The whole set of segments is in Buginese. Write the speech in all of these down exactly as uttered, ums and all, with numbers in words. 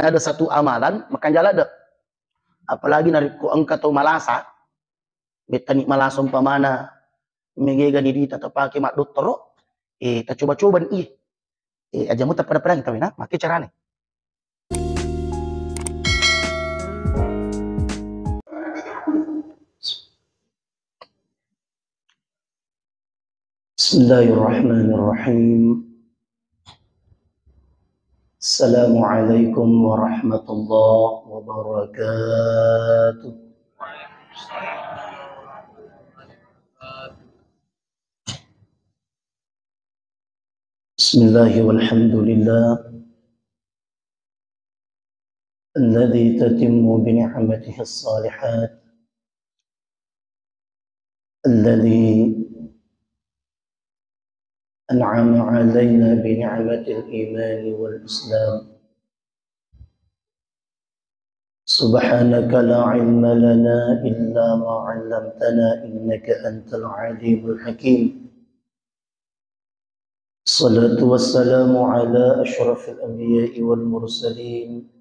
ada satu amalan, makanja ladde. Apalagi narekko engka tau malasa, bettani malasa umpamana, megegani duita tapake maddottoro, eh, tacoba-cobani iye. Eh, aja muta pada-padangi tawena, make carane. بسم الله الرحمن الرحيم. السلام عليكم ورحمة الله وبركاته. بسم الله والحمد لله الذي تتم بنعمته الصالحات، الذي أنعم علينا بنعمة الإيمان والإسلام. سبحانك لا علم لنا إلا ما علمتنا إنك أنت العليم الحكيم. الصلاة والسلام على أشرف الأنبياء والمرسلين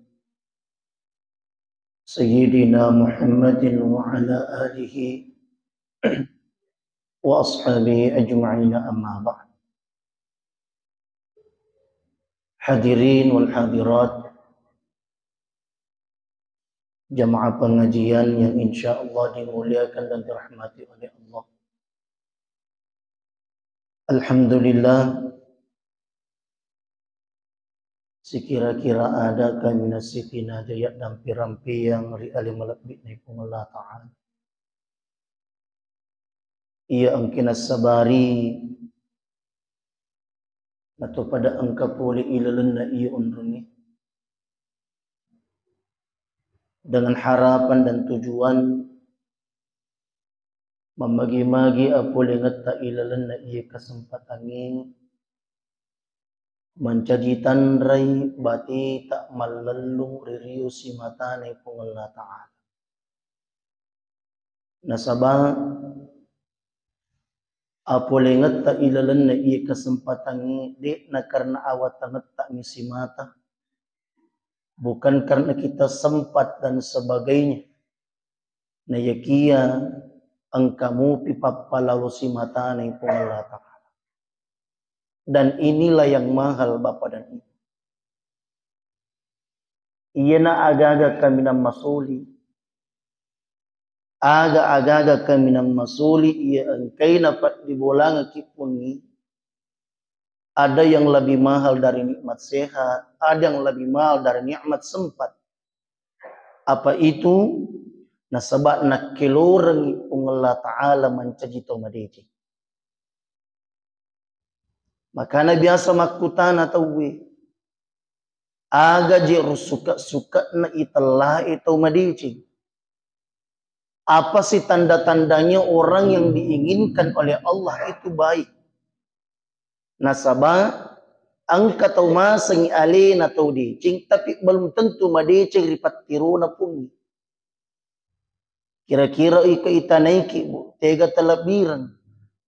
سيدنا محمد وعلى آله وأصحابه أجمعين، أما بعد. Hadirin wal hadirat, jamaah pengajian yang insya Allah dimuliakan dan dirahmati oleh Allah. Alhamdulillah, sikira-kira ada kaminang sitinaja yaddampi-rampiang ri ale malebbi'na Puang Allah Ta'ala. Iya engka nassabari, nato pada engka pole ilalenna iya onrongnge, dengan harapan dan tujuan mammagi-magi apolengetta ilalenna iya kesempatangnge mancaji tanrai bateta mallellung ri rio simatana Puang Allah Ta'ala. Nasaba apolengetta ilalenna iya kesempatangnge de'na karena awatangetta mi simata, bukan karena kita sempat dan sebagainya. Nayakia engka mupi pappalalo simatana Puang Allah Ta'ala. Dan inilah yang mahal, Bapak dan Ibu. Iyana aga-aga kaminang masoli, aga-aga kaminang masoli iya engkaina paddibolangekki Puangnge, ada yang lebih mahal dari nikmat sehat, ada yang lebih mahal dari nikmat sempat. Apa itu? Nasaba nakkelorengngi Puang Allah Ta'ala mancaji tau madeceng. Makana biasa makkutana tauwe, aga je russuka-sukana itellae tau madeceng? Apa sih tanda-tandanya orang yang diinginkan oleh Allah itu baik? Nasaba engka tau masengngi alena tau deceng, tapi belum tentu madeceng ri pattirona Puangnge. Kira-kira iko itanaiki, Bu, tega talebbireng?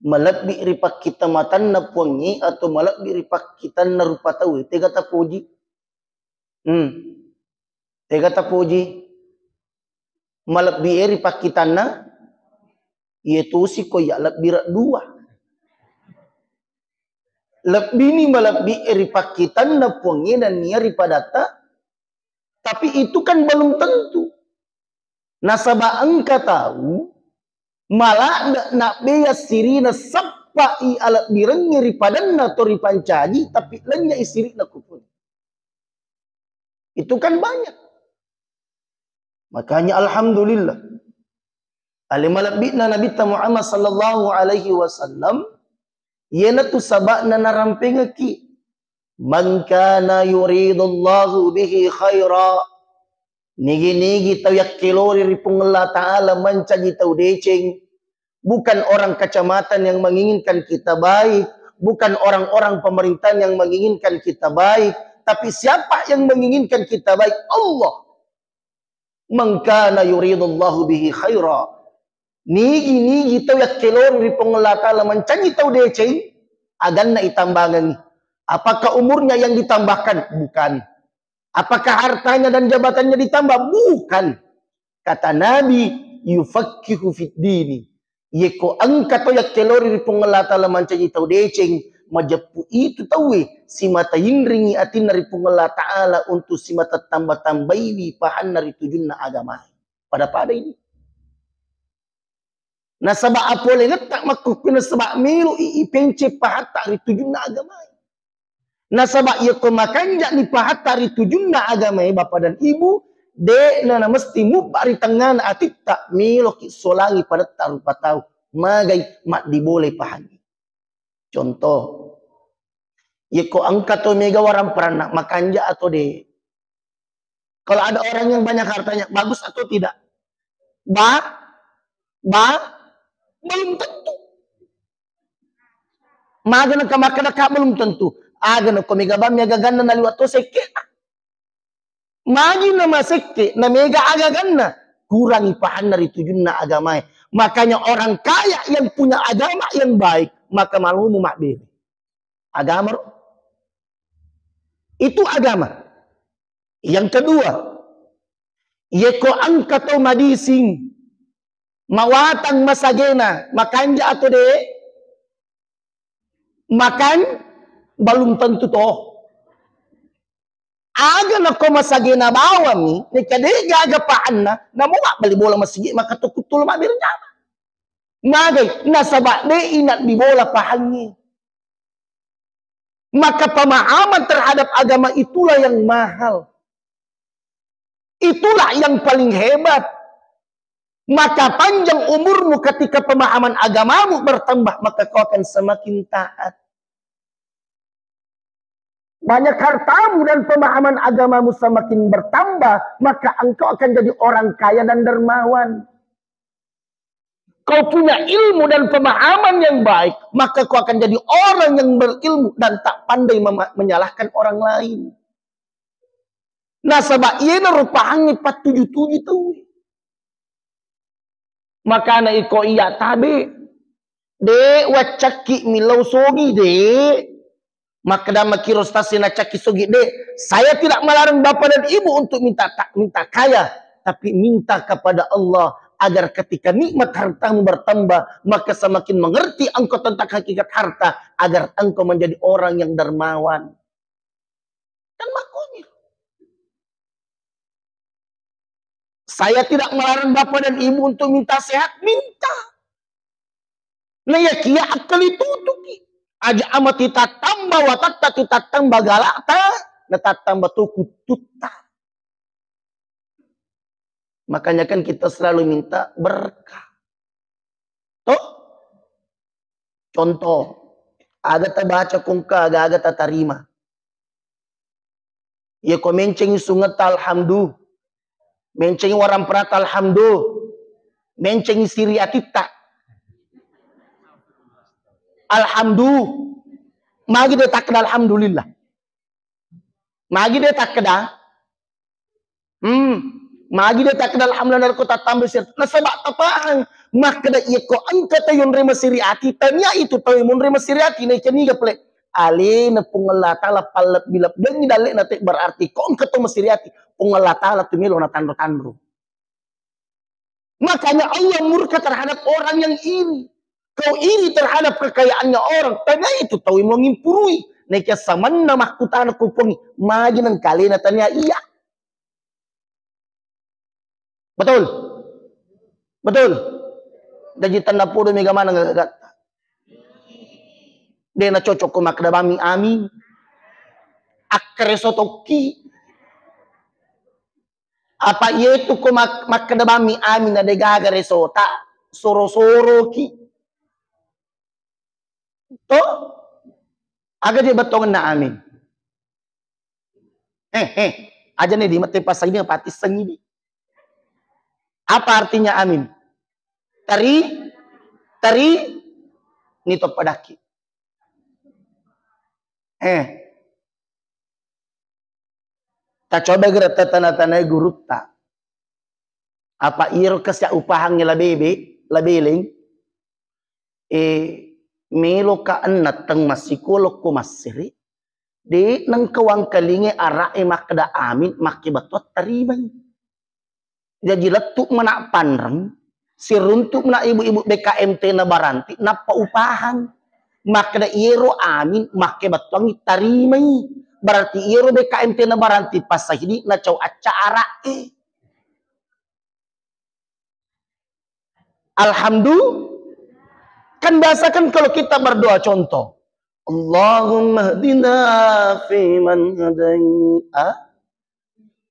Malebbi ri pakkitamatanna Puangnge atau malebbi ri pakkitanna rupa tauwe? Tega tapoji? Hmm. Tega tapoji? Malebbi e ri pakkitanna, iye tosi ko iya lebbireng dua. Lebbini malebbi e ri pakkitanna Puangnge nennia ri padatta, tapi itu kan belum tentu. Nasaba engka tau maladde nabbea sirina sappai alebbirengnge ri padanna to ripancaji, tapi lennyai sirina kupun. Itu kan banyak. Makanya alhamdulillah. Ale malebbi'na Nabitta Muhammad sallallahu alaihi wasallam, iyanatu saba'na narampengekki. Man kana yuridullahu bihi khaira. Nigi-nigi tau yakkelori ri Puang Allah Ta'ala mancaji tau deceng. Bukan orang kecamatan yang menginginkan kita baik, bukan orang-orang pemerintahan yang menginginkan kita baik, tapi siapa yang menginginkan kita baik? Allah. Man kana yuridullahu bihi khaira. Nigi-nigi tau yakkelori ri Puang Allah Ta'ala mancaji tau deceng, aganna itambangengngi. Apakah umurnya yang ditambahkan? Bukan. Apakah hartanya dan jabatannya ditambah? Bukan. Kata Nabi, "Yufaqihu fid dini." Yeko engka to yakkelori ri Puang Allah Ta'ala mancaji tau deceng, majeppu itu tauwe simata inringi atinna ri Puang Allah Ta'ala untuk simata tambah-tambaiwi pahanna ri tujunna agama. Pada-pada ini. Nasaba apolengetta makkukku nasaba melo i ipence pahatta ri tujunna agama. Nasaba yeko makanja'ni pahatta ri tujunna agamae, Bapak dan Ibu, de'na namesti mubba ri tengngana atitta, meloki solangi padatta rupa tau, magai maddibolai pahangi. Contoh, yeko engka to mega waramparanna, makanja atau de? Kalau ada orang yang banyak hartanya, bagus atau tidak? Ba, ba, belum tentu. Maga naka makkeda ka belum tentu. Aga nako mega bammi agaganna naliwa to sekke. Magi na masekke na mega agaganna, kurangi pahanna ri tujunna agamae. Makanya orang kaya yang punya agama yang baik, maka malumu mabbere. Agama ro. Itu agama. Yang kedua, yeko engka to madising mawatang masagena, makanja atau de? Makan belum tentu to. Aga nako masagena bawami, neka de gaga pahanna, namo mabbali bola masigi maka to kuttolo mabbere jama. Magai, nasaba de inaddi bola pahangi. Maka pemahaman terhadap agama itulah yang mahal. Itulah yang paling hebat. Maka panjang umurmu ketika pemahaman agamamu bertambah, maka kau akan semakin taat. Banyak hartamu dan pemahaman agamamu semakin bertambah, maka engkau akan jadi orang kaya dan dermawan. Kau punya ilmu dan pemahaman yang baik, maka kau akan jadi orang yang berilmu dan tak pandai mema-, menyalahkan orang lain. Nasaba iyena rupahangngi pattuju-tuju tauwe. Makana iko iya tabe, de waccakki millau sogi, de. Makkeda makiro stasi nacakki sogi, de. Saya tidak melarang bapak dan ibu untuk minta ta-, minta kaya, tapi minta kepada Allah agar ketika nikmat hartamu bertambah, maka semakin mengerti engkau tentang hakikat harta, agar engkau menjadi orang yang dermawan. Kan makkunya. Saya tidak melarang bapak dan ibu untuk minta sehat, minta. Na yakia akkalitutuki. Aja ama titattamba watatta, titattamba galakta, na tattamba to kuttutta. Makanya kan kita selalu minta berkah. Toh? Contoh, aga tabaca kongka, aga-aga tatarima. Iya ko mencengi sungetta, alhamdu. Mencengi waramperata, alhamdu. Mencengi siri atitta, alhamdu. Magi de takkeda alhamdulillah? Magi de takkeda? Hmm. Magi de takkeda alhamdulillah narekko tattamba siri? Nasaba tapahang makkeda iya ko engka tau yonre masiri ati, tania itu tau monre masiri ati, naikaniga pale? Alena Puang Allah Ta'ala pallebbi-lebbiangngi dalle'na te, berarti ko engka tau masiri ati, Puang Allah Ta'ala tu melo natanro-tanro. Makanya Allah murka terhadap orang yang iri. Kau iri terhadap kekayaannya orang, tania itu tau mongimpurui. Naika samanna makkutana ko Puang, magi nengka alena tania iya. Betul? Betul? Jaji tennapodo mega maneng gagatta. De nacocok ko makkeda bammi amin. Akkareso tokki. Apa iyetu ko mak-, makkeda bammi amin na de gaga resota, soro-soroki. To? Aga je bettuanna amin? Eh, eh, aja nih di mate pasang ini apa tisang ini? Apa artinya amin? Teri, teri, ini to padaki. Eh, tacoba gera tana-tanai gurutta. Apa iyaro kasiak upahangnge labebe, labeleng? Eh, meloka enneng teng massikola ko massere, De' nengka wangkalingai ara'e makkeda amin, makke bettuang tarimai. Jaji lettu' mana' panreng, siruntu' mana' ibu-ibu B K M T na baranti, nappa upahang. Makkeda iyero amin, makke bettuangngi tarimai. Berarti iyero B K M T na baranti, pasahidi na cau acca ara'e. Alhamdulillah. Kan biasa kan kalau kita berdoa, contoh, Allahumma hdina fi man hadait, ah?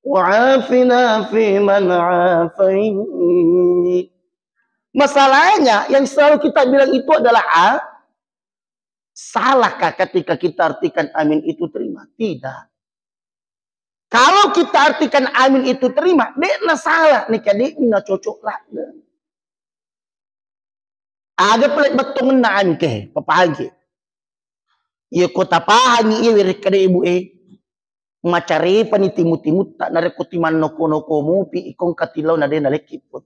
Wa afina fi man afait. Masalahnya yang selalu kita bilang itu adalah, ah, salahkah ketika kita artikan amin itu terima? Tidak. Kalau kita artikan amin itu terima, de' na salah, neka de' na cocok ladde. Aga pale bettuanna amin ke, papagi. Iya ko tapahangi iya werekkada ibu e. Macarepani timu-timutta, narekko timannoko-noko mupi, ikong katillau na de' nalekki pun.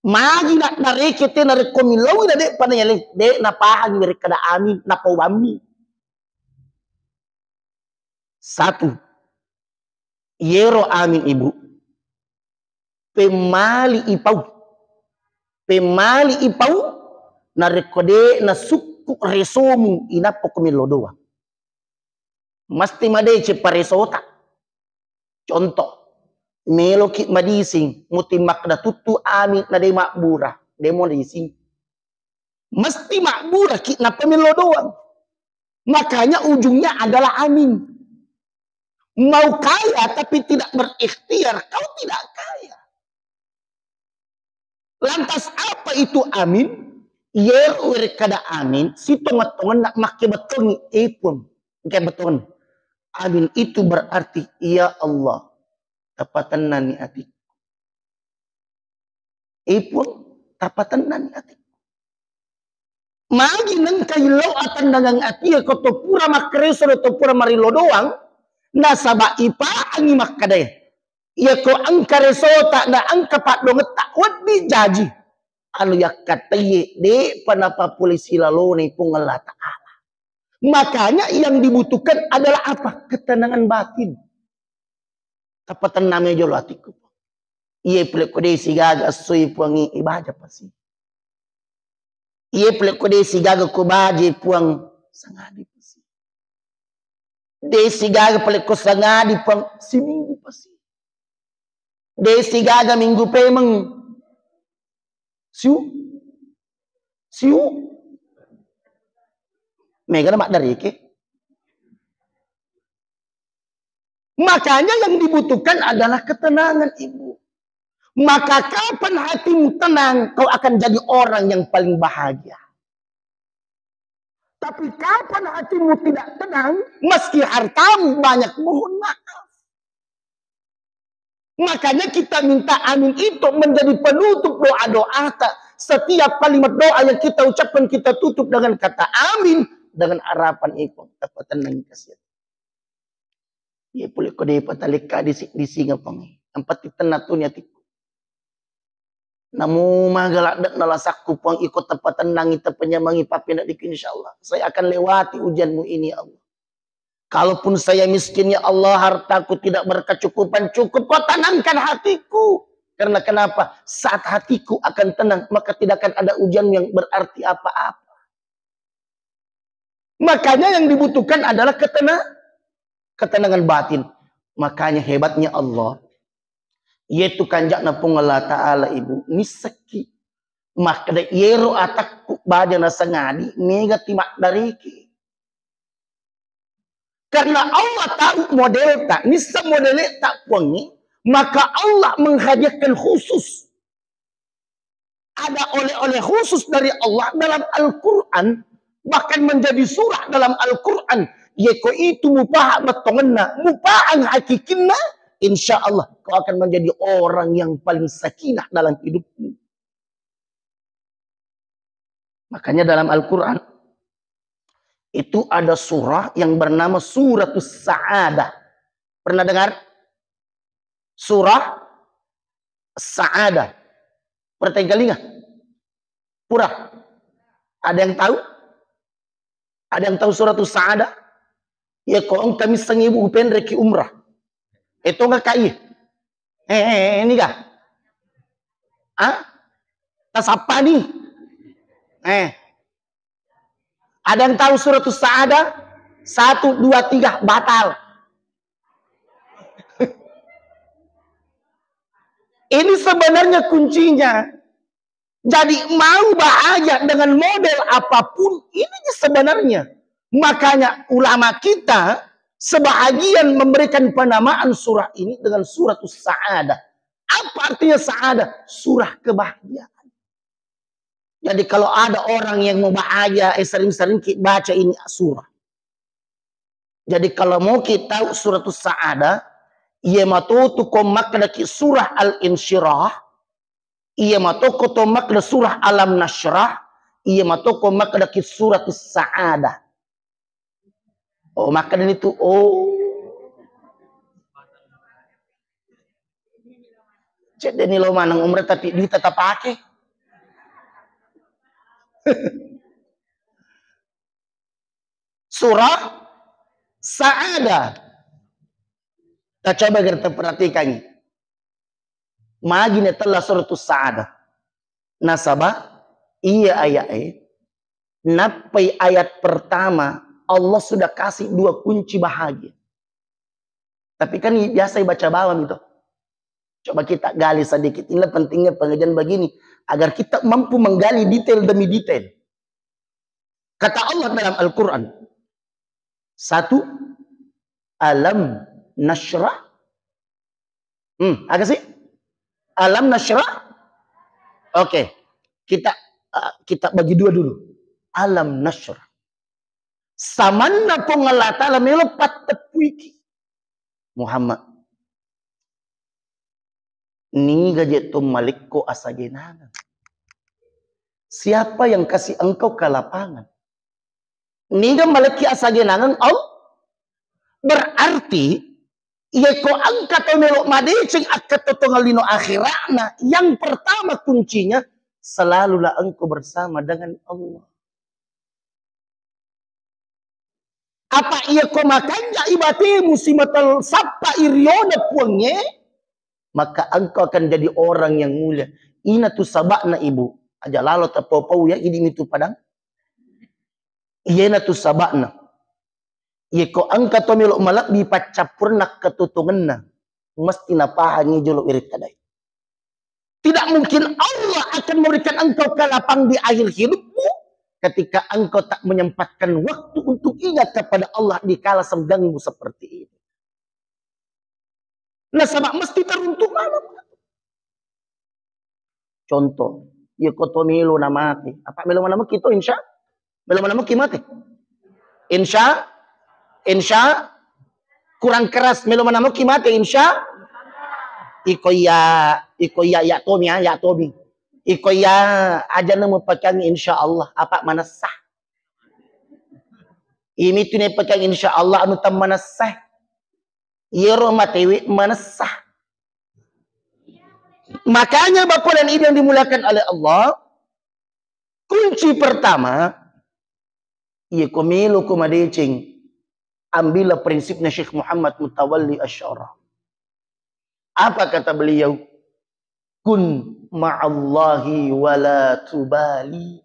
Magi na nareke te narekko millaui na de'pa nayaleng, de' napahangi werekkada amin, napaubammi. Satu, iyero amin ibu, pemmali ipau, pemmali ipau, narekko de' nasukku resomu inappa ko millo doang. Mesti madeceng paresota. Contoh, meloki madising, muti makkeda tuttu amin na de' mabbura, de' mo dising. Mesti mabburaki nappa millo doang. Makanya ujungnya adalah amin. Mau kaya tapi tidak berikhtiar, kau tidak kaya. Lantas apa itu amin? Iyero werekkada amin, sitongeng-tongenna makke bettuangngi, eh, Puang. Engka bettuanna. Amin itu berarti, "Ya Allah, tapatennani atikku." Eh, Puang, tapatennani atikku. Magi nengka illau atennangeng atie ko to pura makkareso, to pura marillo doang, nasaba ipaangi makkedae, iya ko engka resota na engka paddongetta wedding jaji, anu yakkataiye de'pa napapole silalona Puang Allah Ta'ala. Makanya yang dibutuhkan adalah apa? Ketenangan batin. Tapatennami jolo atikku. Iye pole ko de' sigaga essoi Puang, ibaja pasi. Iye pole ko de' sigaga ko baje Puang, sangadi pasi. De' sigaga pole ko sangadi Puang, siminggu pasi. De' sigaga minggu pemeng, siu, siu. Mega na maddareke. Makanya yang dibutuhkan adalah ketenangan, Ibu. Maka kapan hatimu tenang, kau akan jadi orang yang paling bahagia. Tapi kapan hatimu tidak tenang, meski hartamu banyak, mohon maaf. Makanya kita minta amin itu menjadi penutup doa-doa ta. Setiap kalimat doa yang kita ucapkan, kita tutup dengan kata amin, dengan harapan iko dapat tenang kasih. Iya pole ko de'pa talekka disi-, disinga Puang. Yang penting tenang tu niatiku. Namu maga ladde'na lasakku Puang, iko tapatennangi, tapanyamangi, pappeneddiki, insya Allah. Saya akan lewati ujianmu ini, ya Allah. Kalaupun saya miskin, ya Allah, hartaku tidak berkecukupan, cukup kau tenangkan hatiku. Karena kenapa? Saat hatiku akan tenang, maka tidak akan ada ujian yang berarti apa-apa. Makanya yang dibutuhkan adalah ketena-, ketenangan batin. Makanya hebatnya Allah. Yaitu kanjakna Puang Allah Ta'ala, Ibu, nissakki. Makkeda iyero atakku baja nasangadi, mega timaddareke. Karena Allah tahu modelta, nisseng modeleta Puangnge, maka Allah menghadiahkan khusus. Ada oleh-oleh khusus dari Allah dalam Al-Quran, bahkan menjadi surah dalam Al-Quran. Yeko itu mupaha bettongenna, mupahang hakikinna, insya Allah kau akan menjadi orang yang paling sakinah dalam hidupmu. Makanya dalam Al-Quran itu ada surah yang bernama Suratus Sa'adah. Pernah dengar? Surah Sa'adah. Pernah telinga? Pura? Ada yang tahu? Ada yang tahu Suratus Sa'adah? Iya ko engka misseng ibu upenreki umrah. Eto nggak kai? Eh, eh, eh, ini kah? Ah? Tasappa ni. Eh. Ada yang tahu suratus sa'adah? Satu, dua, tiga, batal. Ini sebenarnya kuncinya. Jadi mau bahagia dengan model apapun, ini sebenarnya. Makanya ulama kita sebahagian memberikan penamaan surah ini dengan suratus sa'adah. Apa artinya sa'adah? Surah kebahagiaan. Jadi kalau ada orang yang mau bahagia, eh, sering-sering ki baca ini surah. Jadi kalau mau kita tahu suratus sa'adah, iya matotu ko makkadaki surah Al-Insyirah, iya matoko to makkada surah Alam Nasyrah, iya matoko makkadaki suratus sa'adah. Oh, makkadani tu, oh. Cedde ni lo maneng umrah tapi duit tetap pakai. Surah Sa'adah. Kita coba kita perhatikan. Magi na tella suratus Sa'adah. Nasaba iya ayat e, nappai ayat pertama, Allah sudah kasih dua kunci bahagia. Tapi kan biasa baca bawang itu. Coba kita gali sedikit. Inilah pentingnya pengajian begini, agar kita mampu menggali detail demi detail. Kata Allah dalam Al-Quran, satu, alam nasyrah. Hmm, apa sih? Alam nasyrah. Oke, kita, uh, kita bagi dua dulu. Alam nasyrah. Samanna Puang Allah Ta'ala melo patteppuiki. Muhammad, niga je to malekko asagenangeng? Siapa yang kasih engkau kelapangan? Niga malekki asagenangeng? Allah. Berarti, yeko engka to melo madeceng akkatotongeng lino akhiratna, yang pertama kuncinya, selalulah engkau bersama dengan Allah. Apa iya ko makanja ibatemu simatel sappa iriona Puangnge, maka engkau akan jadi orang yang mulia. Ina tu sabakna, Ibu. Aja lalo tapau-pau ya, idi mitu padang. Iyana tu sabakna. Iya ko engka to melo malebbi paccappurna katutungenna, mesti napahangi jolo wiritadai. Tidak mungkin Allah akan memberikan engkau kelapang di akhir hidupmu ketika engkau tak menyempatkan waktu untuk ingat kepada Allah di kala senggangmu seperti ini. Nasaba mesti teruntuk malam. Contoh, iya ko to melo na mate. Apa melo mana mukki to, insya? Melo mana mukki mate? Insya? Insya? Kurang keras, melo mana mukki mate, insya? Iko iya, iko iya, ya Tomi ya, ya Tomi. Iko iya aja nemu pakangi insya Allah, apa manessa? Imi tu ne pakangi insya Allah anu tam manessa. Iyaro matewe manessa. Makanya Bapak dan Ibu yang dimuliakan oleh Allah, kunci pertama, iya ko melo ko madeceng, ambillah prinsipnya Syekh Muhammad Mutawalli Asy'ariyah. Apa kata beliau? Kun ma'allahi wala tubali.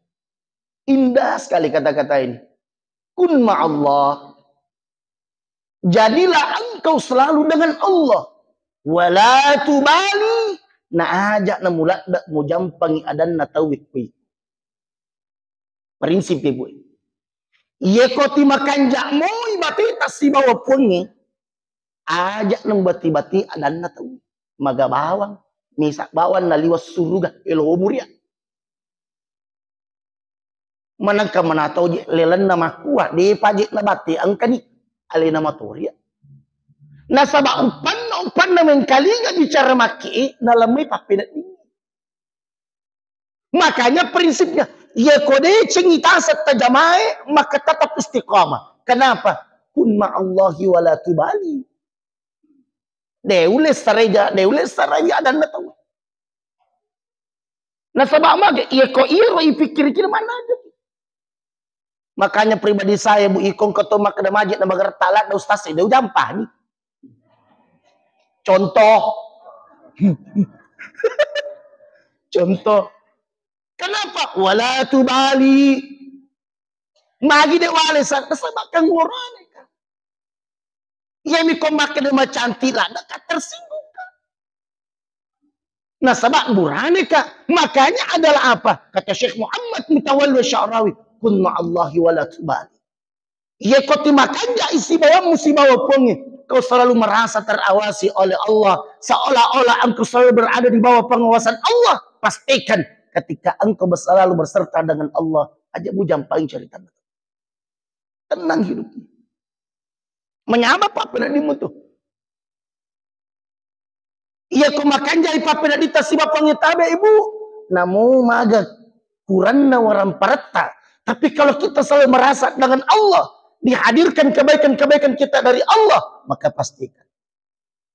Indah sekali kata-kata ini. Kun ma'allah. Jadilah engkau selalu dengan Allah. Wala tubali, na aja na muladde mujampangi adanna tauwe kui. Prinsip ya, Bu. Iye ko ti makanja moi bateta sibawa Puangnge, aja na bati-bati adanna tauwe. Maga bawang, misa bawang naliwa suruga, elo muria. Manengka manatau je lelenna makkua, depa je nabatte engkani alena matoria. Nasaba uppanna, uppanna mengkalinga bicara makki, nalemmai pappenedding. Makanya prinsipnya, ye ko decengi tasetta jamae, maka tetap istiqamah. Kenapa? Kun ma'allahi wala tubali. De ulle sareja, de ulle sareja adanna tau. Nasaba mage, iya ko iyaro ipikkiriki manajaki. Makanya pribadi saya, Bu, iko engka to makkeda majik na magerta ladda ustaz e, de ujampani. Contoh. Contoh. Kenapa? Wala tubali. Magi de wale sa-, nasaba kan ngorane ka. Iya mi ko makkeda macantik ladda ka tersinggung ka. Nasaba burane ka. Makanya adalah apa? Kata Syekh Muhammad Mutawalli Sya'rawi, kun ma'allahi wala tubali. Iya ko ti makanja isi bawammu sibawa Puangnge, kau selalu merasa terawasi oleh Allah, seolah-olah engkau selalu berada di bawah pengawasan Allah. Pastikan ketika engkau selalu berserta dengan Allah, aja bujang paling cerita. Tenang hidupmu. Menyama apa nanti tuh? Iya ko makanjai pappeneddita sibawa Puangnge tabe, Ibu. Namu maga kuranna waramparetta. Tapi kalau kita selalu merasa dengan Allah, dihadirkan kebaikan-kebaikan kita dari Allah, maka pastikan.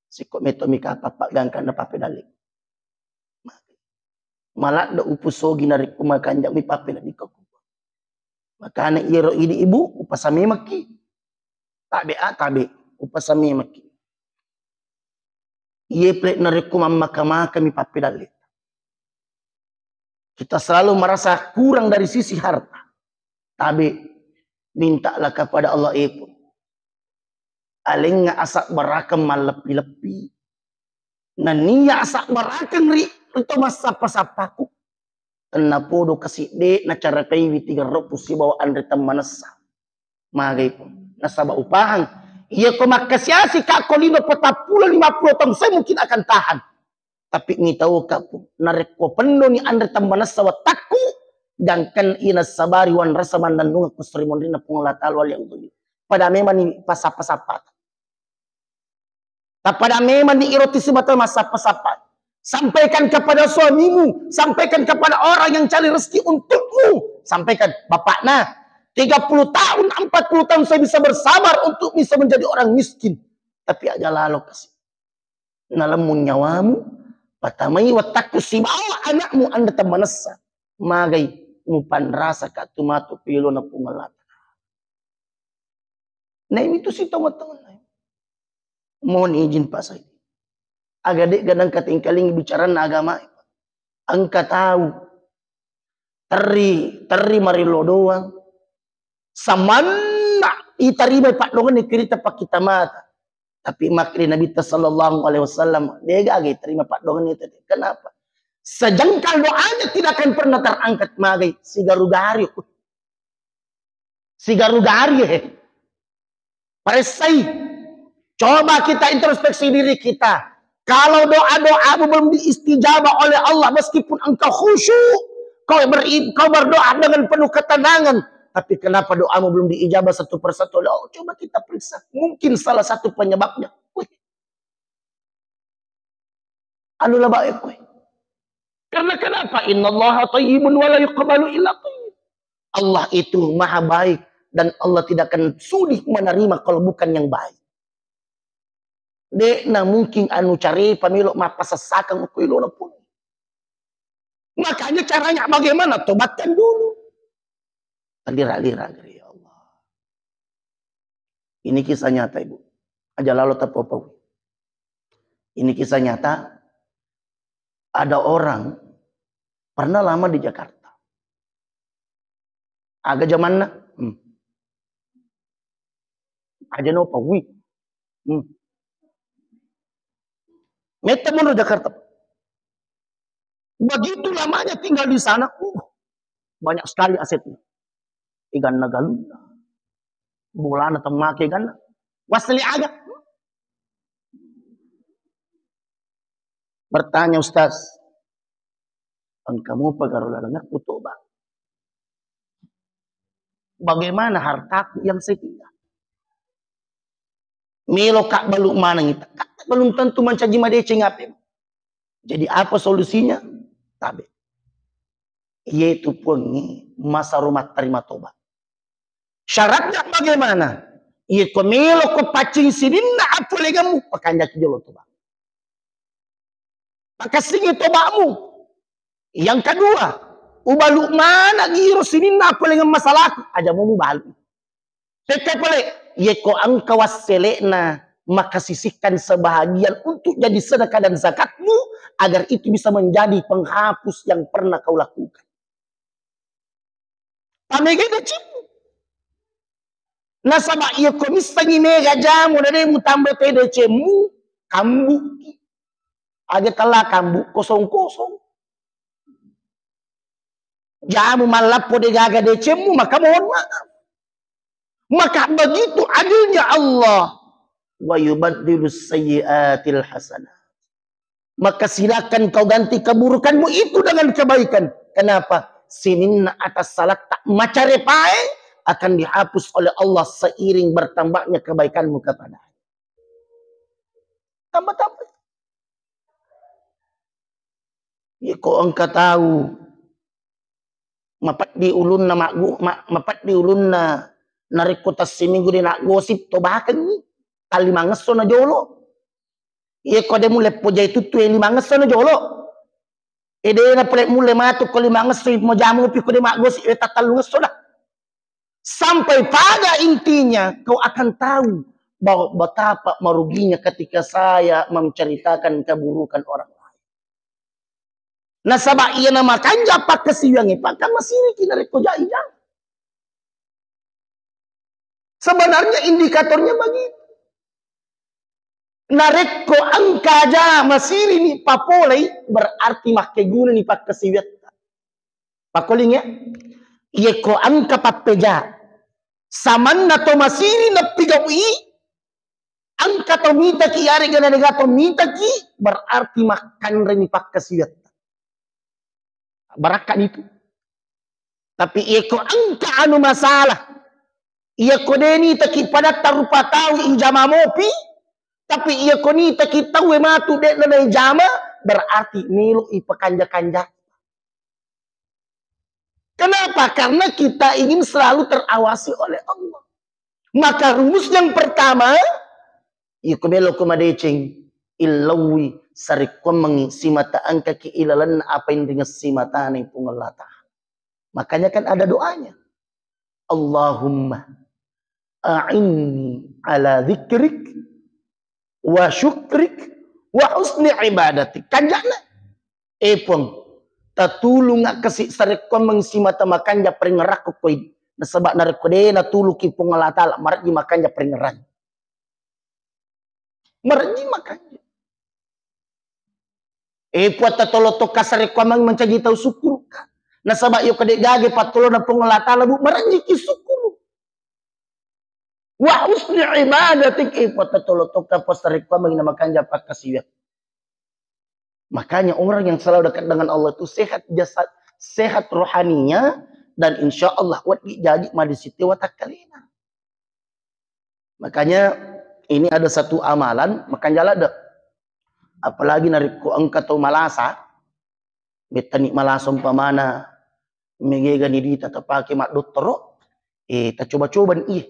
Siko meto mika apa gangkanna pappedalle. Maladde upusogi narekko makanjami pappeneddikko. Makana iyaro idi, Ibu, upasame mekki. Tabe a, tabe, upasame mekki. Iye pale narekko mammaka-makami pappedalle. Kita selalu merasa kurang dari sisi harta. Tabe, mintalah kepada Allah, Ibu. Alengnga asabbarakeng malleppi-leppi. Nenniya asabbarakeng ri, ri to massappa-sappaku. Tennapodo kasi de nacarapaiwi tigerro'ku sibawa anre temmanessa. Magai pun. Nasaba upahang. Iya ko makkasiasi ka ko lino patappulo lima puluh tahun, saya mungkin akan tahan. Tapi mitauka pun. Narekko pennoni anre temmanessa wettakku, jangkan ina sabari wanrasa mannennungakku seri monrinna Puang Allah Ta'ala wali. Pada memang ni pasappa-sappa. Tapada memang ni iroti simata massappa-sappa. Sampaikan kepada suamimu, sampaikan kepada orang yang cari rezeki untukmu. Sampaikan, bapakna, tiga puluh tahun, empat puluh tahun saya bisa bersabar untuk bisa menjadi orang miskin. Tapi aja lalo kasi. Nalemmu nyawamu, patamai wettakku sibawa anakmu anda temmanessa. Magai mupanrasa ka tu matu pilona Puang Allah Ta'ala. Nah, ini tuh si teman-teman. Mohon izin, Pak Said. Aga de' gadang katingkalingi bicaranna agama. Engka tau terri, terri marillo doang. Samanna itarimai paddongenna kirita pakkita mata. Tapi makkeda Nabitta sallallahu alaihi wasallam, de' gaga iterima paddongenna itu. Kenapa? Sejengkal doanya tidak akan pernah terangkat, magai sigaru-garu. Sigaru-garu, he. Paressai. Coba kita introspeksi diri kita. Kalau doa-doamu belum diistijabah oleh Allah, meskipun engkau khusyuk, kau beri-, kau berdoa dengan penuh ketenangan, tapi kenapa doamu belum diijabah satu persatu oleh Allah? Coba kita periksa. Mungkin salah satu penyebabnya. Wih. Anu lah baik, wih. Karena kenapa? Innallaha thayyibun wa la yuqbalu illa thayyib. Allah itu maha baik dan Allah tidak akan sudi menerima kalau bukan yang baik. De'na mungkin anu care pamelo mappasessakang ko ilona pun. Makanya caranya bagaimana? Tobatkan dulu. Lira-lira, ya Allah. Ini kisah nyata, Ibu. Aja lalo tapau-pau. Ini kisah nyata. Ada orang pernah lama di Jakarta. Aga jamanna? Hmm. Aja no paui. Hmm. Metta monro Jakarta. Begitu lamanya tinggal di sana, uh, banyak sekali asetnya. Iganna galunna. Bolana temmake ganna. Wasli aga. Bertanya, "Ustaz, engka mopa garo lalengakku toba? Bagaimana hartaku yang saya tinggal?" Melo ka balu maneng ita. Belum tentu mancaji madeceng ape. Jadi apa solusinya? Tabe. Yaitu Puangnge masaro mattarima toba. Syaratnya bagaimana? Iya ko melo ko paccing sininna apolegammu, pakanjaki jolo toba. Pakassingi tobamu. Yang kedua, Ubalu mana giro sininna polengeng masalaku, aja mau mubalu. Tekka pale, yeko engka wassele'na, maka sisihkan sebahagian untuk jadi sedekah dan zakatmu, agar itu bisa menjadi penghapus yang pernah kau lakukan. Pamegai decemmu. Nasaba yeko missengi mega jamu na de mutambai te decemmu, kambuki. Aga tella kambu kosong-kosong. Jamu mallappo de gaga decemmu, maka mohon maaf. Maka begitu adilnya Allah. Wa yubaddilus sayyiatil hasanat. Maka silakan kau ganti keburukanmu itu dengan kebaikan. Kenapa? Sininna atas salatta macarepae akan dihapus oleh Allah seiring bertambahnya kebaikanmu kepada. Tambah-tambah. Iko engka tau mapeddi ulunna maggu-, ma-, mapeddi ulunna narekko tassiminggu de naggosip to bakengngi, tallimangesso na jolo. Iyako de mulle pojai tuttu e limangesso na jolo. Edena pole mulle matu ko limangesso mo jamu pi ko de maggosip e tattallungesso dah. Sampai pada intinya kau akan tahu bahwa betapa meruginya ketika saya menceritakan keburukan orang lain. Nasaba iyana makanja pakkasiwiangnge, pakkamasiriki narekko jai jang. Sebenarnya indikatornya begitu. Narekko engka ja masirini papolei, berarti makkegunani pakkasiwiatta. Pakkoling ya, yeko engka pappeja, samanna to masiri nappigaui, engka to mitaki, yarega na dega to mitaki, berarti makkanreni pakkasiwiatta. Barakka ditu. Tapi iyako engka anu masalah, iyako de nitaki padatta rupa tau ijama mopi, tapi iyako nitaki tauwe matu de na naijama, berarti melo ipakanja-kanja. Kenapa? Karena kita ingin selalu terawasi oleh Allah. Maka rumus yang pertama, iko melo ko madeceng, illaui sarekkuammengngi simata engkaki ilalenna apa yang ringessi matana Puang Allah Ta'ala. Makanya kan ada doanya. Allahumma a'inni ala dzikrik wa syukrik wa husni ibadatik. Kanjana. Eh Puang, tatulunga kasi sarekkuammengngi simata makanja parengngerakku koi. Nasaba narekko de natuluki Puang Allah Ta'ala, marejji makanja parengngerang. Marejji makanja. Eh Puang, tatolo tokka sarekkuammengngi mancaji tau sukkuruka. Nasaba iyo kade gage pattolona Puang Allah Ta'ala bu, marejjiki sukkuru. Wa husni ibadatik, eh Puang, tatolo tokka Puang sarekkuammengngi na makanja pakkasiwiang. Makanya orang yang selalu dekat dengan Allah itu sehat jasad, sehat rohaninya, dan insya Allah wedding jaji madisite watakkalena. Makanya ini ada satu amalan, makanya ladde. Apalagi narekko engka tau malasa, mettani malasa umpamana, megegani dita tapake maddottoro, eh, tacoba-cobani iye.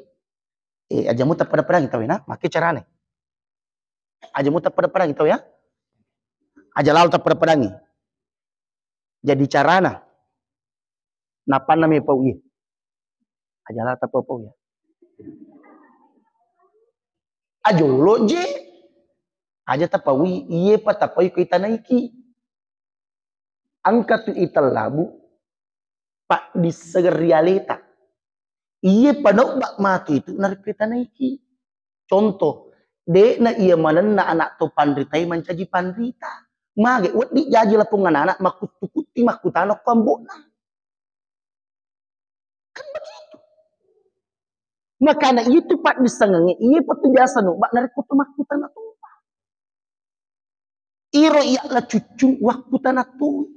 Eh, aja mu tappada-padangi tau e na, make carane. Aja mu tappada-padangi tau ya. Aja lalo tappada-padangi. Jadi carana. Napanna me pau iye. Aja lalo tapau-pau ya. Ajolo je. Aja tapaui, iye pa tapaui ko itanaiki. Engka tu itellabu, paddissengeng ri aleta. Iye panaubba matu itu narekko itanaiki. Contoh, de'na iya manenna anak to panritai mancaji panrita. Mage wedding jaji lapong anak-anak makkuttu-kutti makkutana ko ambo'na. Kan begitu. Makana itu paddissengengnge, iye pa tu biasa nubba narekko to makkutana topa. Iro iya la cuccung waktu tana toi.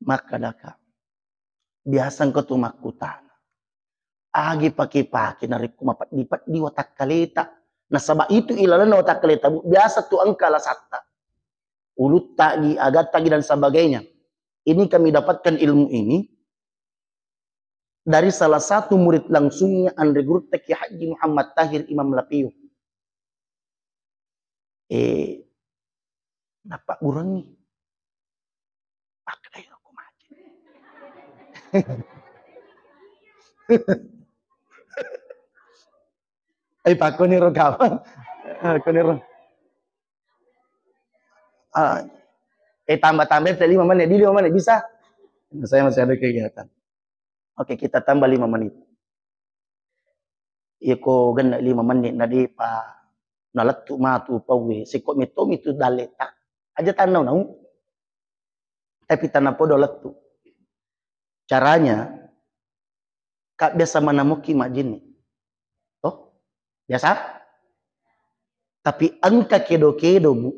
Makkedaka, biasa engka tu makkutana. Agi pake-pake narekko mapeddi-peddi watakkaleta. Nasaba itu ilalenna watakkaleta, Bu, biasa tu engka lasatta. Uluttagi, agattagi dan sebagainya. Ini kami dapatkan ilmu ini dari salah satu murid langsungnya Anre Gurutta Kiai Haji Muhammad Tahir Imam Lapeo. Eh, napagguruangngi. Makkedai ro ko maje. Ai pakkoniro kawan. Eh, koniro. Ah, eh, tambah-tambah lima menit, di lima menit bisa. Saya masih ada kegiatan. Oke, kita tambah lima menit. Iyako genna lima menit na depa nalettu matu pauwe, siko metto mitu dalleta. Aja tannau nau. Tapi tanah podo lettu. Caranya, kak biasa manamoki majjenne. Toh? Biasa? Tapi engka kedo-kedo, Bu.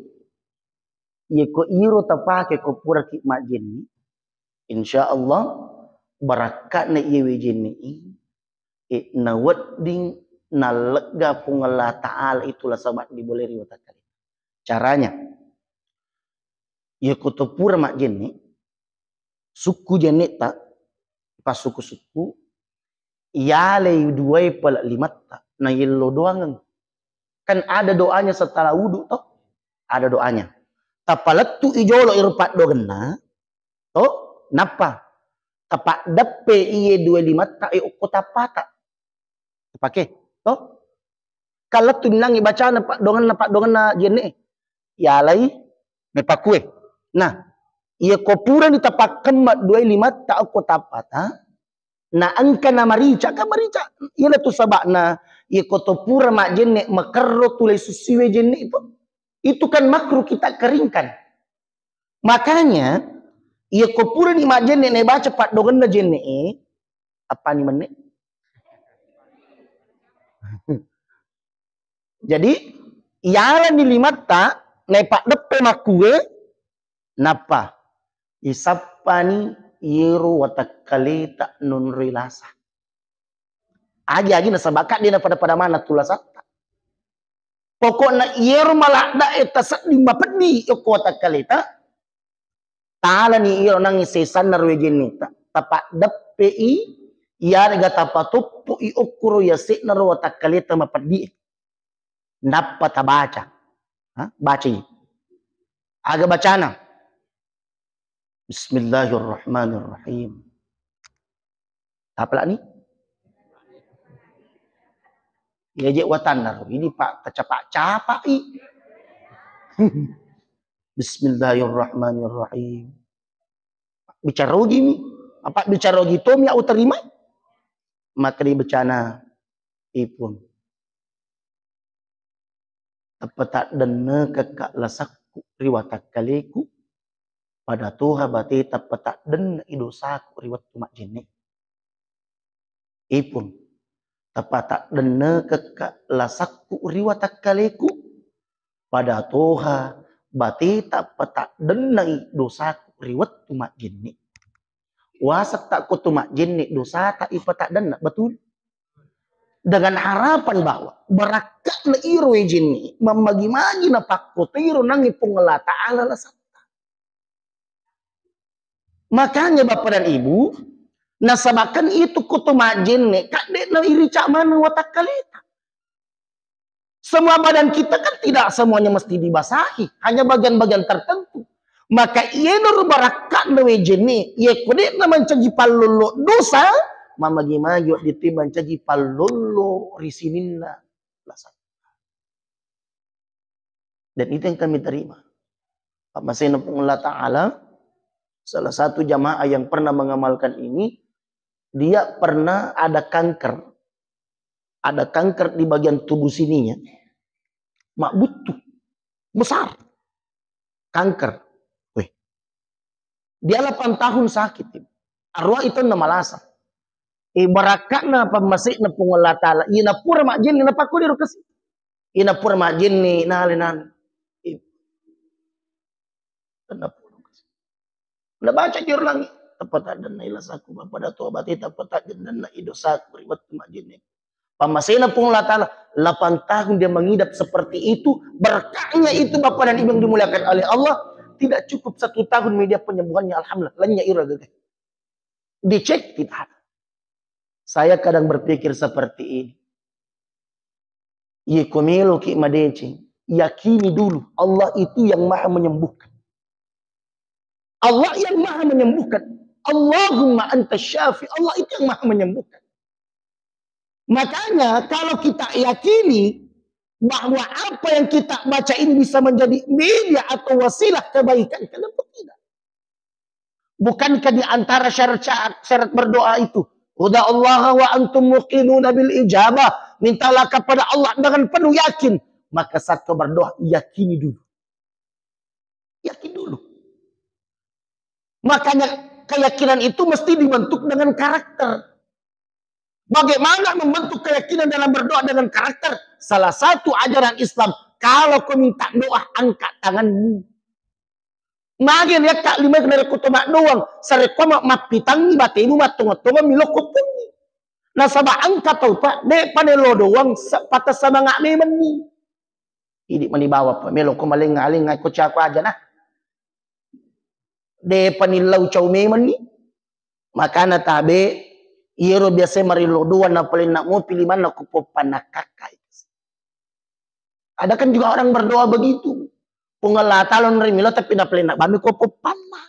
Iyako iro tapake ko puraki majjenne, insya Allah barakka'na iyewe jenne i, e, nawedding nallegga Puang Allah Ta'ala itu la sabak dibolei ri watakkaleta. Caranya, iyako to pura majjenne, sukku jenneta, passukku-sukku, iyalai duai pale limatta, na yello doangeng. Kan ada doanya setelah wudu toh? Ada doanya. Tapalettu i jolo iro paddogenna, toh? Nappa tapaddeppe iye dua limatta e okko tappata. Tapake, toh? Kalettu minangi bacana paddogenna, paddogenna jenne. Yalai, mepakue. Nah, iya ko purani tapakkemma dua limatta okko tappata, na engka na marica, kan marica. Iyana tu sabakna, iya ko to pura majjenne makerro tulai susiwe jenne itu. Itu kan makruh kita keringkan. Makanya, iya ko purani majjenne na baca paddogenna jenne e, appani menne? Jadi, iyalani limatta, na paddeppe makkue, nappa isappani yero watakkaleta nonroi lasa. Agi-agi nasaba kadde na pada-pada mana tu lasatta. Pokokna iyero maladda e tasedding mapeddi okko watakkaleta, talani iyero nangi sesanna ro jenneta. Tapaddeppe i, iyarega tapatoppo i okkoro yase'na ro watakkaleta mapeddi e. Nappa tabaca. Ha? Bacai. Aga bacana? Bismillahirrahmanirrahim. Tapalani? Iya je watanna ro. Ini Pak, tacapak-capak i. Bismillahirrahmanirrahim. Bicara ogi mi. Apa bicara ogi tomi au terima? Maka dibacana ipun. Tappa taddennekekka lasakku ri watakkaleku, pada toha bate tappa taddenne'i dosaku ri wettu majjenne. Ipun, tappa taddennekekka lasakku ri watakkaleku, pada toha bate tappa taddenne'i dosaku ri wettu majjenne. Wasetta ko tu majjenne dosata ipataddenna, betul? Dengan harapan bahwa barakka'na iro ejenne mammagi-magi napakkotoiro nangnge Puang Allah Ta'ala lasatta. Makanya Bapak dan Ibu, nasabakan itu ko tu majjenne, kadde'na irica maneng watakkaleta. Semua badan kita kan tidak semuanya mesti dibasahi, hanya bagian-bagian tertentu. Maka iyenaro barakka'na wejenne, iyekko de'na mancaji pallollo dosa, mamagi-magi wedding mancaji pallollo ri sininna lasa. Dan itu yang kami terima. Pammasena Puang Allah Ta'ala, salah satu jamaah yang pernah mengamalkan ini, dia pernah ada kanker. Ada kanker di bagian tubuh sininya. Mabbuttu. Besar. Kanker. Weh. Dia delapan tahun sakit. Arwah itu na malasa. Eh, barakka'na pammasena Puang Allah Ta'ala. Iya napura majjenne napakko diro kasi. Iya napura majjenne nale nale. Eh, Tenna pulung kasi. Nabaca jero langi, tappa taddenna i lasaku, Bapa, pada toha bate tappa taddenna i dosaku ri wettu majjenne. Pammasena Puang Allah Ta'ala, delapan tahun dia mengidap seperti itu, berkahnya itu Bapak dan Ibu yang dimuliakan oleh Allah, tidak cukup satu tahun media penyembuhannya, alhamdulillah, lenya iro gaga. Dicek, tidak ada. Saya kadang berpikir seperti ini. Iya ko meloki madeceng, yakini dulu Allah itu yang maha menyembuhkan. Allah yang maha menyembuhkan. Allahumma anta syafi. Allah itu yang maha menyembuhkan. Makanya kalau kita yakini bahwa apa yang kita baca ini bisa menjadi media atau wasilah kebaikan, kenapa tidak? Bukankah di antara syarat-syarat syarat berdoa itu, "Ud'ullaha wa antum muqinuna bil ijabah." Mintalah kepada Allah dengan penuh yakin. Maka saat kau berdoa, yakini dulu. Yakin dulu. Makanya keyakinan itu mesti dibentuk dengan karakter. Bagaimana membentuk keyakinan dalam berdoa dengan karakter? Salah satu ajaran Islam, kalau kau minta doa, angkat tanganmu. Magi yakka lima narekko to maddoang, sarekko ma-, mappitangngi batemu mattonga-tonga milo koppongi. Nasaba engka tau, Pak, de' panello doang, se-, patah semangat memenni. Idi mani bawa, Pak, melo ko malenga-lenga ko cako aja nah. De' panillau cau memenni. Makana tabe, iyero biasa marillo doang na paling nak mopi limanna ko poppanna kakkai. Ada kan juga orang berdoa begitu. Pung Allah Ta'ala nri milo tapi napelena bami ko poppanna.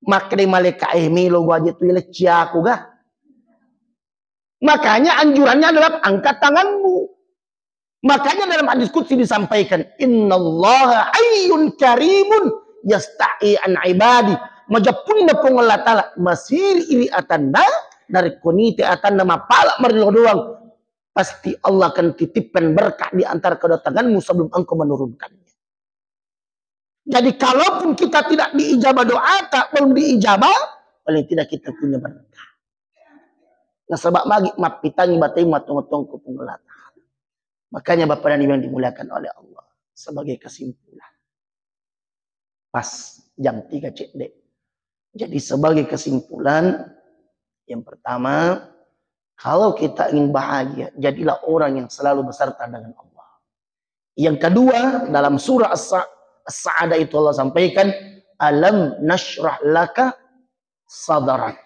Makkeda malaika, "Eh, milo gua aja tu ilecci aku ga." Makanya anjurannya adalah angkat tanganmu. Makanya dalam hadis qudsi disampaikan, "Innallaha hayyun karimun yastahi an ibadi." Majeppunna Pung Allah Ta'ala masiri iri atanna, narekko nite atanna mapala marillo doang. Pasti Allah akan titipkan berkah di antara kedua tanganmu sebelum engkau menurunkannya. Jadi kalaupun kita tidak diijabah doa, tak belum diijabah, paling tidak kita punya berkah. Nasaba magi mappitangngi batemu mattonga-tonga ko Pung Allah Ta'ala. Makanya Bapak dan Ibu yang dimuliakan oleh Allah, sebagai kesimpulan. Pas jam tiga cedde. Jadi sebagai kesimpulan, yang pertama, kalau kita ingin bahagia, jadilah orang yang selalu beserta dengan Allah. Yang kedua, dalam surah As-Sa-, As-Sa'adah itu Allah sampaikan, "Alam nashrah laka sadrak."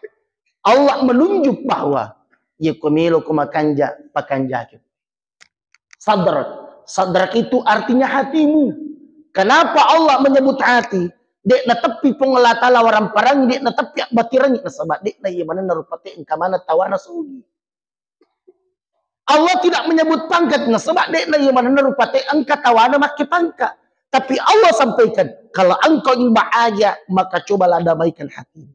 Allah menunjuk bahwa, "Ye ko melo ko makanja, pakanjaki." Sadrak. Sadrak itu artinya hatimu. Kenapa Allah menyebut hati? Dek nateppi Pung Allah Ta'ala waramparangi, dek nateppi abbatirangi, nasaba dek na iya manenna rupa te engka mana tawana sugi. Allah tidak menyebut pangkat, nasaba dek na iya manenna rupa te engka tawana makke pangkat. Tapi Allah sampaikan, kalau engkau ingin bahagia, maka cobalah damaikan hatimu.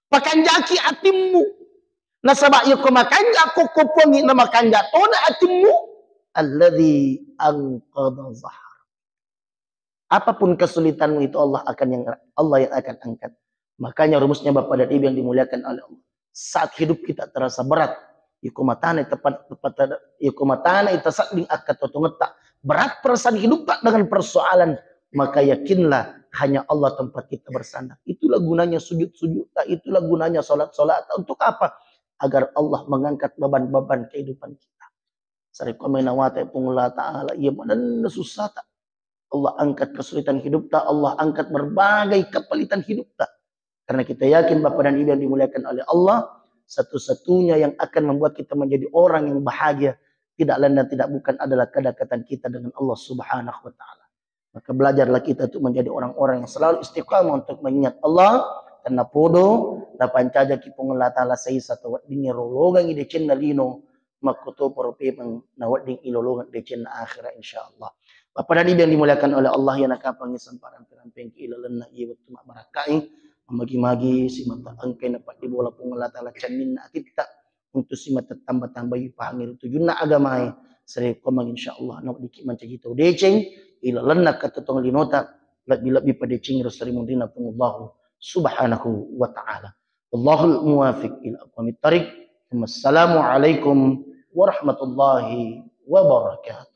Pakanjaki atimmu. Nasaba iya ko makanja ko kopongi na makanja tona atimmu, alladzi anqadha zahar. Apapun kesulitanmu itu Allah akan yang, Allah yang akan angkat. Makanya rumusnya Bapak dan Ibu yang dimuliakan oleh Allah. Saat hidup kita terasa berat, iko matana tepat, tepat, iko matana ita sadding akka totongetta. Berat perasaan hidup tak dengan persoalan, maka yakinlah hanya Allah tempat kita bersandar. Itulah gunanya sujud-sujud tak, itulah gunanya salat-salat tak. Untuk apa? Agar Allah mengangkat beban-beban kehidupan kita. Sarekko menawate Pung Allah Ta'ala, iya manenna susah tak. Allah angkat kesulitan hidup tak, Allah angkat berbagai kepelitan hidup tak. Karena kita yakin Bapak dan Ibu yang dimuliakan oleh Allah, satu-satunya yang akan membuat kita menjadi orang yang bahagia, tidak lain dan tidak bukan adalah kedekatan kita dengan Allah Subhanahu wa Ta'ala. Maka belajarlah kita untuk menjadi orang-orang yang selalu istiqamah untuk mengingat Allah, karena podo napancajaki Pung Allah Ta'ala saisa taweddingnge rolongangi decenna lino, makkutoparo pemeng nawedding ilolongeng decenna akhira, insyaallah. Bapak dan Ibu yang dimuliakan oleh Allah, yang nakapangi sempat rampeng-rampeng ilalenna iya wettu mabbarakkai, magi-magi simata engkai napaddi bola Pung Allah Ta'ala cenninna atitta, untuk simata tamba-tambai pahangi ri tujunna agamae. Sarekko magi insyaallah naweddiki mancaji tau deceng ilalenna katotong linota, lebbi-lebbi padeceng ro sarimunrina Pung Allah Subhanahu wa Ta'ala. Wallahul muwafiq ila aqwamit thariq. Wassalamualaikum warahmatullahi wabarakatuh.